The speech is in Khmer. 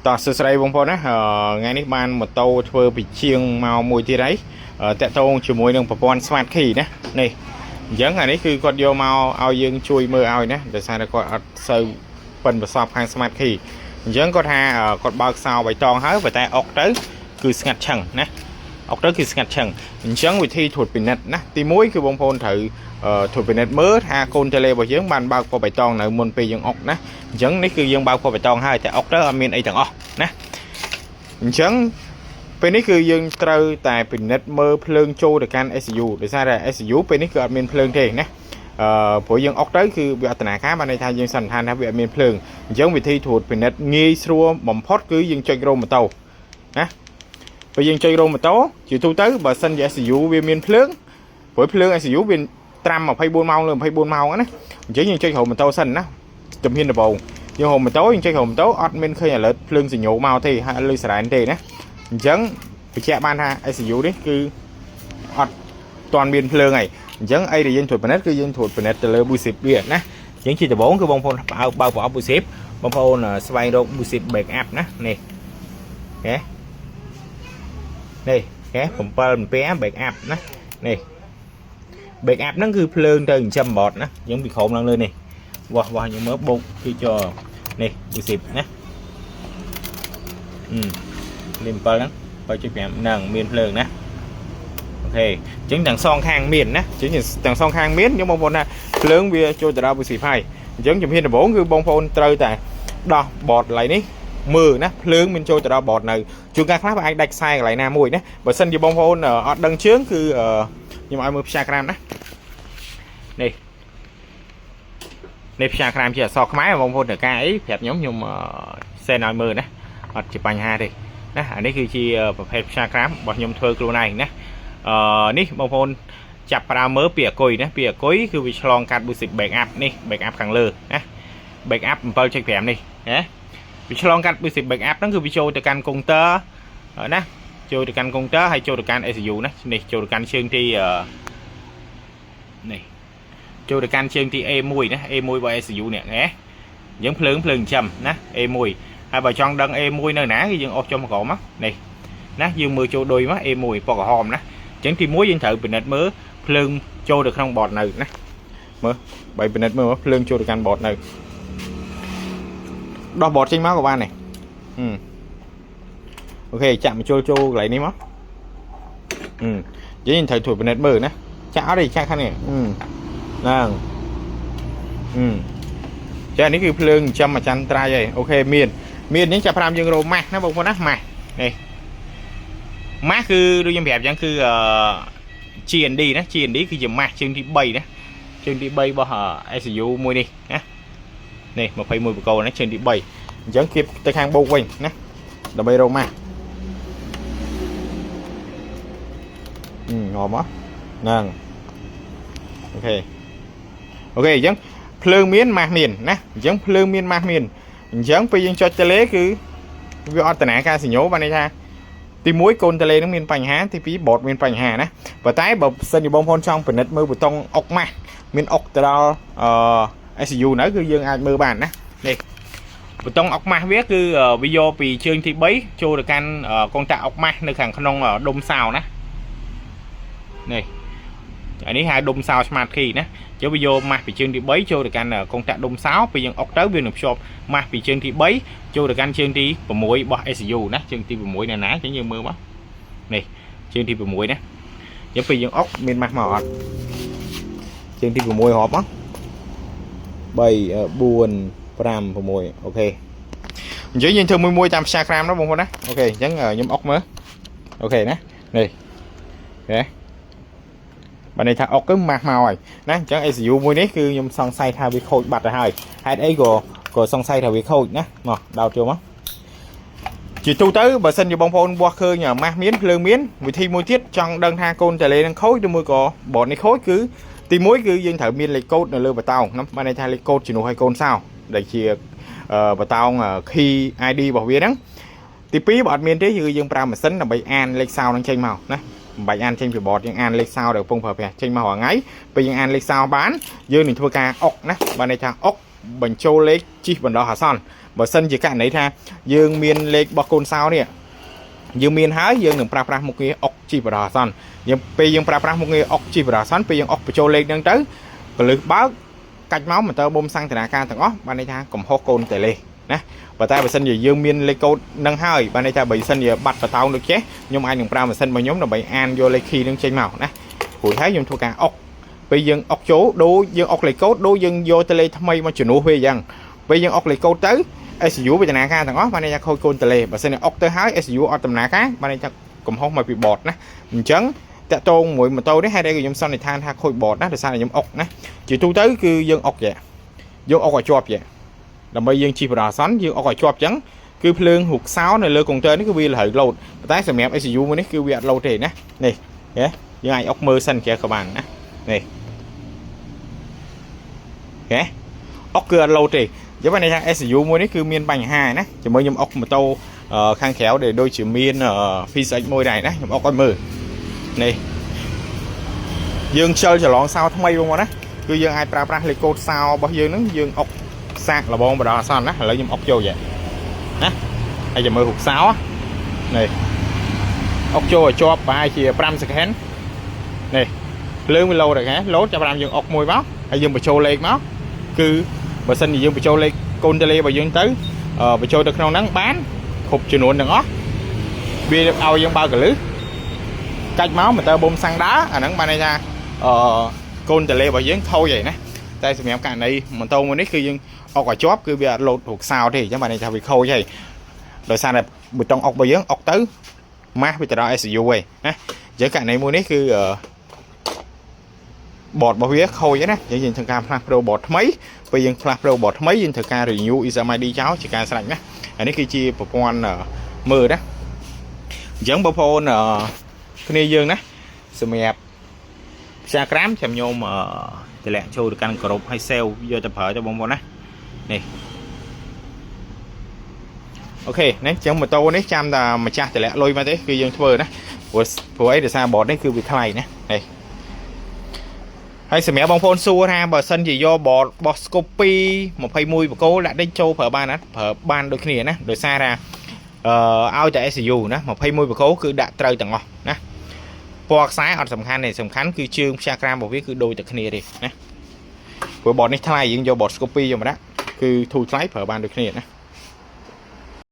តោះសួស្តីបងប្អូនណាថ្ងៃនេះបានម៉ូតូធ្វើពីជាងមកមួយទៀតហើយតាក់ទងជាមួយនឹងប្រព័ន្ធ Smart Key ណានេះអញ្ចឹងអានេះគឺគាត់យកមកឲ្យយើងជួយមើលឲ្យណាដោយសារតែគាត់អត់សូវប៉ិនប្រសពខាង Smart Key អញ្ចឹងគាត់ថាគាត់បើកសោបៃតងហើយប៉ុន្តែអុកទៅគឺស្ងាត់ឆឹងណាអុកទៅគឺស្ងាត់ឆឹងអញ្ចឹងវិធីត្រួតពិនិត្យណាទី1គឺបងប្អូនត្រូវត្រួតពិនិត្យមើលថាកូនតេឡេរបស់យើងបានបើកពណ៌បៃតងនៅមុនពេលយើងអុកណាអញ្ចឹងនេះគឺយើងបើកពណ៌បៃតងហើយតែអុកទៅអត់មានអីទាំងអស់ណាអញ្ចឹងពេលនេះគឺយើងត្រូវតែពិនិត្យមើលភ្លើងចូលទៅកាន់ SCU ដោយសារតែ SCU ពេលនេះគឺអត់មានភ្លើងទេណាព្រោះយើងអុកទៅគឺវាអត់ដំណើរការបានន័យថាយើងសន្និដ្ឋានថាវាអត់មានភ្លើងអញ្ចឹងវិធីត្រួតពិនិត្យងាយស្រួលបំផុតគឺយើងចុចរោមម៉ូតូណាពេលយើងចុចរោមម៉ូតូជាទូទៅបើសិនជា SCU វាមានភ្លើងព្រោះភ្លើង SCU វាត្រាំ24ម៉ោងលើ24ម៉ោងណាអញ្ចឹងយើងចុចរោមម៉ូតូសិនណាជំហានដំបូងយើងរោមម៉ូតូយើងចុចរោមម៉ូតូអត់មានឃើញ alert ភ្លើងសញ្ញាមកទេហើយអត់លឺសារ៉ែនទេណាអញ្ចឹងបញ្ជាក់បានថា SCU នេះគឺអត់ទាន់មានភ្លើងហើយអញ្ចឹងអីដែលយើងត្រួតពិនិត្យគឺយើងត្រួតពិនិត្យទៅលើ fusible វាណាអញ្ចឹងជាដំបូងគឺបងប្អូនបើកបើកប្រអប់ fusible បងប្អូនស្វែងរក fusible backup ណានេះហេនេះហេ7អំពែ backup ណានេះ backup ហ្នឹងគឺភ្លើងទៅចិញ្ចឹមបតណាយើងពីក្រោមឡើងលើនេះវាស់វាស់យើងមើលបូកគឺចនេះ fusible ណាអឺនេះ7ហ្នឹង7.5ហ្នឹងមានភ្លើងណាOK អញ្ចឹងទាំងសងខាងមានណាអញ្ចឹងទាំងសងខាងមានខ្ញុំបងប្អូនថាភ្លើងវាចូលទៅដល់ fusible ហើយអញ្ចឹងជំហានដំបូងគឺបងប្អូនត្រូវតែដោះបតកន្លែងនេះមើលណាភ្លើងមានចូលទៅដល់បតនៅជួនកាលខ្លះវាអាចដាច់ខ្សែកន្លែងណាមួយណាបើសិនជាបងប្អូនអត់ដឹងជើងគឺខ្ញុំឲ្យមើលផ្សាក្រាមណានេះនេះផ្សាក្រាមជាអក្សរខ្មែរបងប្អូនត្រូវការអីប្រាប់ខ្ញុំខ្ញុំ send ឲ្យមើលណាអត់ជាបញ្ហាទេណាអានេះគឺជាប្រភេទផ្សាក្រាមរបស់ខ្ញុំធ្វើខ្លួនឯងណានេះបងប្អូនចាប់ប្រើមើលពីអាគុយណាពីអាគុយគឺវាឆ្លងកាត់ fusible backup នេះ backup ខាងលើណា backup 7.5នេះណាវាឆ្លងកាត់ fusible backup ហ្នឹងគឺវាចូលទៅកាន់កុងទ័រណាចូលទៅកាន់កុងទ័រហើយចូលទៅកាន់ SCU ណានេះចូលទៅកាន់ជើងទីនេះចូលទៅកាន់ជើងទី A1 ណា A1 របស់ SCU នេះណាអញ្ចឹងភ្លើងភ្លើងចិញ្ចឹមណា A1 ហើយបើចង់ដឹង A1 នៅណាគឺយើងអស់ចុះមកក្រោមនេះណាយើងមើលចូលដូចមក A1 ពណ៌ក្រហមណាអញ្ចឹងទី1យើងត្រូវពិនិត្យមើលភ្លើងចូលទៅក្នុងបតនៅណាមើលបើពិនិត្យមើលភ្លើងចូលទៅកាន់បតនៅដោះបតចេញមកក៏បានដែរ OK ចាក់មកចូលចូលកន្លែងនេះមកអឺយើងត្រូវត្រួតពិនិត្យមើលណាចាក់អត់ទេចាក់ខាងនេះអឺហ្នឹងអឺចានេះគឺភ្លើងចិញ្ចឹមអាចន្ទត្រៃហើយ OK មានមាននេះចាប់5យើងរោម៉ាស់ណាបងប្អូនណាម៉ាស់នេះម៉ាស់គឺដូចខ្ញុំប្រាប់អញ្ចឹងគឺអឺ GND ណា GND គឺជាម៉ាស់ជើងទី3ណាជើងទី3របស់ SCU មួយនេះណានេះ21បកគោណាជើងទី3អញ្ចឹងគៀបទៅខាងបូកវិញណាដើម្បីរកម៉ាស់ងំមកហ្នឹង OK OK អញ្ចឹងភ្លើងមានម៉ាស់មានណាអញ្ចឹងភ្លើងមានម៉ាស់មានអញ្ចឹងពេលយើងចុចតេឡេគឺវាអត់ដំណើរការសញ្ញោបានន័យថាទី1កូនតេឡេនឹងមានបញ្ហាទី2បតមានបញ្ហាណាប៉ុន្តែបើសិនជាបងប្អូនចង់ពិនិត្យមើលប៊ូតុងអុកម៉ាស់មានអុកទៅដល់អឺ SCU នៅគឺយើងអាចមើលបានណានេះប៊ូតុងអុកម៉ាស់វាគឺវាយកពីជើងទី3ចូលទៅកាន់កុងតាក់អុកម៉ាស់នៅខាងក្នុងដុំសោណានេះអានេះហៅដុំសោ Smart Key ណាចុះវាយកម៉ាស់ពីជើងទី3ចូលទៅកាន់កុងតាក់ដុំសោពេលយើងអុកទៅវានឹងភ្ជាប់ម៉ាស់ពីជើងទី3ចូលទៅកាន់ជើងទី6របស់ SCU ណាជើងទី6នៅណាអញ្ចឹងយើងមើលមកនេះជើងទី6ណាអញ្ចឹងពេលយើងអុកមានម៉ាស់មកអត់ជើងទី6រាប់មក3 4 5 6 OK អញ្ចឹងយើងធ្វើមួយមួយតាមផ្សាក្រាមណាបងប្អូនណា OK អញ្ចឹងខ្ញុំអុកមើល OK ណានេះ OK បើន័យថាអុកគឺម៉ាស់មកហើយណាអញ្ចឹង SCU មួយនេះគឺខ្ញុំសង្ស័យថាវាខូចបាត់ទៅហើយហេតុអីក៏ក៏សង្ស័យថាវាខូចណាមកដោតចូលមកជាទូទៅបើសិនជាបងប្អូនវាស់ឃើញម៉ាស់មានភ្លើងមានវិធីមួយទៀតចង់ដឹងថាកូនតេឡេនឹងខូចឬមួយក៏បតនេះខូចគឺទី1គឺយើងត្រូវមានលេខកូដនៅលើបតោងណាបានន័យថាលេខកូដជំនួសឲ្យកូនសោដែលជាបតោង key ID របស់វាហ្នឹងទី2បើអត់មានទេគឺយើងប្រើម៉ាស៊ីនដើម្បីអានលេខសោនឹងចេញមកណាមិនបាច់អានចេញពីបតយើងអានលេខសោដែលកំពុងប្រើប្រាស់ចេញមករាល់ថ្ងៃពេលយើងអានលេខសោបានយើងនឹងធ្វើការអុកណាបានន័យថាអុក បញ្ចូលលេខជិះបណ្ដោះអាសន្នបើសិនជាករណីថាយើងមានលេខរបស់កូនសោនេះយើងមានហើយយើងនឹងប្រើប្រាស់មុខងារអុកជិះបណ្ដោះអាសន្នយើងពេលយើងប្រើប្រាស់មុខងារអុកជិះបណ្ដោះអាសន្នពេលយើងអុកបញ្ចូលលេខហ្នឹងទៅកលឹះបើកកាច់មកម៉ូទ័របូមសាំងធនាគារទាំងអស់បានន័យថាកំហុសកូនតេលេណាប៉ុន្តែបើសិនជាយើងមានលេខកូដនឹងហើយបានន័យថាបើសិនជាបាត់បតោងដូចចេះខ្ញុំអាចនឹងប្រើម៉ាស៊ីនរបស់ខ្ញុំដើម្បីអានយកលេខ key នឹងចេញមកណាព្រោះហើយខ្ញុំធ្វើការអុកពេលយើងអុកចូលដូចយើងអុកលេខកូដដូចយើងយកតេលេថ្មីមកជំនួសវាអញ្ចឹងពេលយើងអុកលេខកូដទៅ SCU វាដំណើរការទាំងអស់បានន័យថាខូចកូនតេលេបើសិនជាអុកទៅហើយ SCU អត់ដំណើរការបានន័យថាកំហុសមកពី board ណាអញ្ចឹងតាក់ទងមួយម៉ូតូនេះហេតុអីក៏ខ្ញុំសន្និដ្ឋានថាខូច board ណាដោយសារតែខ្ញុំអុកណាជាទូទៅគឺយើងអុកចេះយើងអុកឲ្យជាប់ចេះដើម្បីយើងជិះបដាសន្នយើងអុកឲ្យជាប់អញ្ចឹងគឺភ្លើងរូបសោនៅលើកុងទ័រនេះគឺវារហូតលោតប៉ុន្តែសម្រាប់ SCU មួយនេះគឺវាអត់លោតទេណានេះហេយើងអាចអុកមើលសិនគេក៏បានណានេះហេអុកគឺអត់លោតទេយ៉ាងបានន័យថា SCU មួយនេះគឺមានបញ្ហាណាជាមួយខ្ញុំអុកម៉ូតូខាងក្រៅដែលដូចជាមាន PCX មួយដែរណាខ្ញុំអុកឲ្យមើលនេះយើងខ្ជិលច្រឡងសោថ្មីបងប្អូនណាគឺយើងអាចប្រើប្រាស់លេខកូដសោរបស់យើងហ្នឹងយើងអុកសាកលបងបដអសន្នណាឥឡូវខ្ញុំអុកចូលយ៉ាណាហើយចាំមើលរូបសោនេះអុកចូលឲ្យជាប់ប្រហែលជា5 second នេះភ្លើងវាលោតហើយហ៎លោតចាប់តាមយើងអុកមួយមកហើយយើងបញ្ចូលលេខមកគឺបើសិនជាយើងបញ្ចូលលេខកូនតេលេរបស់យើងទៅបញ្ចូលទៅក្នុងហ្នឹងបានគ្រប់ចំនួនទាំងអស់វាឲ្យយើងបើកកលឹះកាច់មកម៉ូទ័របូមសាំងដើរអាហ្នឹងបានន័យថាអឺកូនតេលេរបស់យើងខូចហើយណាតែសម្រាប់ករណីម៉ូតូមួយនេះគឺយើងអុកឲ្យជាប់គឺវាអត់លោតរូបសោទេអញ្ចឹងបានន័យថាវាខូចហើយដោយសារតែប៊ូតុងអុករបស់យើងអុកទៅម៉ាស់វាទៅដល់ SCU ហើយណាអញ្ចឹងករណីមួយនេះគឺអឺ board របស់វាខូចហើយណាយើងយើងធ្វើការផ្លាស់ប្ដូរ board ថ្មីពេលយើងផ្លាស់ប្ដូរ board ថ្មីយើងត្រូវការ renew SMID ចោលជាការស្រេចណាអានេះគឺជាប្រព័ន្ធមើលណាអញ្ចឹងបងប្អូនគ្នាយើងណាសម្រាប់ផ្សារក្រាមចាំខ្ញុំតម្លាក់ចូលទៅកាន់ក្រុមឲ្យ sale យកទៅប្រើទៅបងប្អូនណានេះOK នេះអញ្ចឹងម៉ូតូនេះចាំតែម្ចាស់តម្លាក់លុយមកទេគឺយើងធ្វើណាព្រោះព្រោះអីដោយសារ board នេះគឺវាថ្លៃណានេះហើយសម្រាប់បងប្អូនសួរថាបើសិនជាយក board របស់ Scoopy 21បកគោដាក់ដេញចូលប្រើបានអត់ប្រើបានដូចគ្នាណាដោយសារថាអឺឲ្យតែ SCU ណា21បកគោគឺដាក់ត្រូវទាំងអស់ណាពណ៌ខ្សែអត់សំខាន់ទេសំខាន់គឺជើងផ្សាក្រាមរបស់វាគឺដូចតែគ្នាទេណាព្រោះ board នេះថ្លៃយើងយក board Scoopy យកមកដាក់គឺធូរថ្លៃប្រើបានដូចគ្នាណា